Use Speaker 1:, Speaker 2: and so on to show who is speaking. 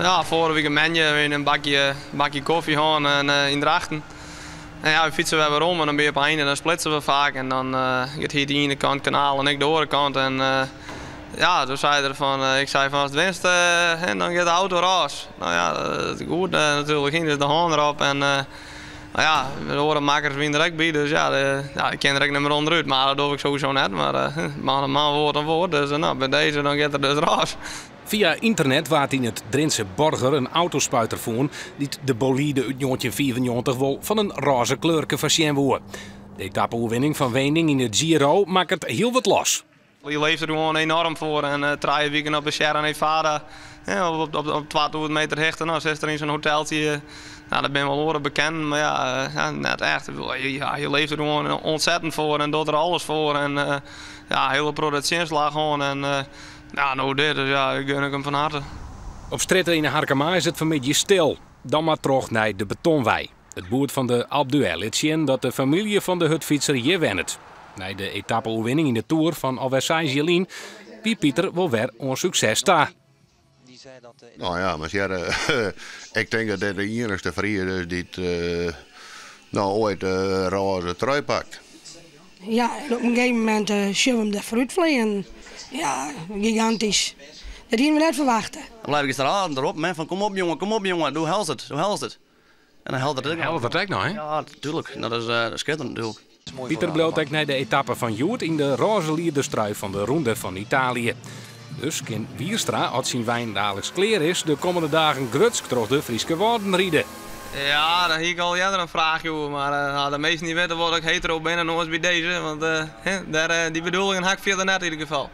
Speaker 1: Ja, foarige wike moandei in bakje kofje hân yn Drachten. En ja, we fytse wer werom en dan bin je op ein en dan splitse we faak. En dan giet hy de iene kant kanaal en ik de oare kant. En ja, doe sei er fan, ik sei fan ast winst, dan giet de auto rôs. No ja, dat is goed natuerlik, dus de hân derop. En no ja, de oare makkers wiene der ek by, dus ja, ja, ik kin der ek net mear ûnderút. Mar dat doch ik sowieso net, mar man in man, woord in woord. Dus no, by dizze dan giet er dus rôs.
Speaker 2: Fia ynternet waard yn it Drintse Borger in autospuiter fûn dy't de bolide út 1995 wol fan in rôze kleurke foarsjen woe. De etappe-oerwinning fan Weening yn de Giro makket hiel wat los.
Speaker 1: Je leeft der gewoan enoarm foar en 3 wiken op de Sierra Nevada, op 2000 meter hichte, no sitst der yn sa'n hoteltsje. No, der binne wol oare bekenden, mar ja, net echt. Ja, je leeft der gewoan ontzettend foar en docht der alles foar. En ja, hiele protte tsjinslach hân en ja, no dit, dus ja, ik gun ik him fan harte.
Speaker 2: Op strjitte yn de Harkema is it fanmiddei stil. Dan mar troch nei de Betonwei. It boerd fan de Alpe d'Huez lit sjen dat de famylje fan de hurdfytser hjir wennet. Nei de etappe-oerwinning yn de Tour fan alwer 6 jier lyn wie Pieter wol wer oan sukses ta.
Speaker 3: No ja, mar sjerre, ik tink dat dit de iennichste Fries is dy't no oait de rôze trui pakt.
Speaker 4: Ja, en op in gegeven momint sjogge we him der foarút fleanen. Ja, gigantysk. Dat hiene we net ferwachte.
Speaker 5: Dan blijf ik gisteravond erop, man, fan kom op jongen, kom op jongen, do hellest it, do hellest it. En dan hellet er it ek noch.
Speaker 2: Hellet it ek noch, hè?
Speaker 5: Ja, tuurlijk. Dat is skitterend natuerlik.
Speaker 2: Pieter bliuwt ek nei de etappe fan hjoed yn de rôze liederstrui fan de Ronde fan Italië. Dus kin Wierstra, as syn wein daliks klear is, de kommende dagen grutsk troch de Fryske Wâlden ride.
Speaker 1: Ja, dêr hie ik al earder in fraachje oer, mar de measten dy witte wol dat ik hetero bin en oars by dizze, want dêr, dy bedoelingen ha ik fierder net yn ieder gefal.